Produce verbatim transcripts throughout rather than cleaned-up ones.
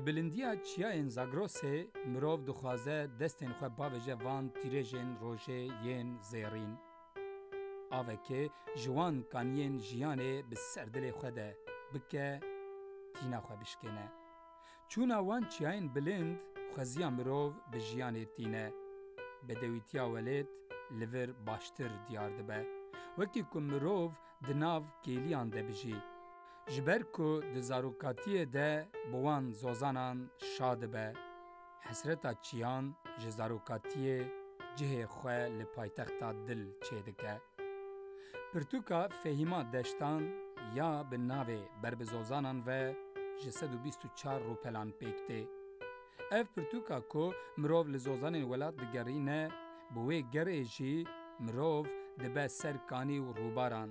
Bilindiya çiyayên Zagrosê mirov dixwaze destên xwe bavêje van tîrêjên rojê yên zêrîn. Avekê ji wan kaniyên jiyanê bi ser dilê xwe de bike, tîna xwe bişkêne. Çûna wan çiyayên bilind xweziya mirov bi jiyanê tîne. Bedewîtiya welêt li vir baştir diyar dibe. Wekî ku mirov di nav kêliyan de bijî. Ji ber ku di zarokatiyê de bi wan zozanan şa dibe, hesreta çiyan ji zarokatiyê cihê xwe li paytexta dil çêdike. Pirtûka Fehîma Deştan ya bi navê Ber bi zozanan ve ji sed û bîst û çar rûpelan pêk tê. Ev pirtûka ku mirov li zozanên welat digerîne, bi wê gerê jî mirov dibe ser kanî û rûbaran.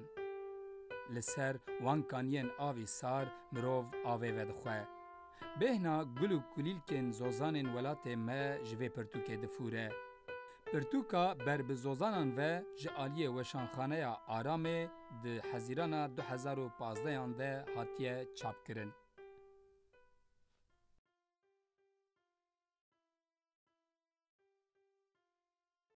Li ser wan kaniyên avî sar mirov avê vedixwe. Bêhna gul û kulîlkên zozanên welatê me ji vê pirtûkê difûre. Pirtûka Ber bi zozanan ve ji aliyê Weşanxaneya Aramê di Hezîrana du hezar û pazdehan de hatiye çapkirin.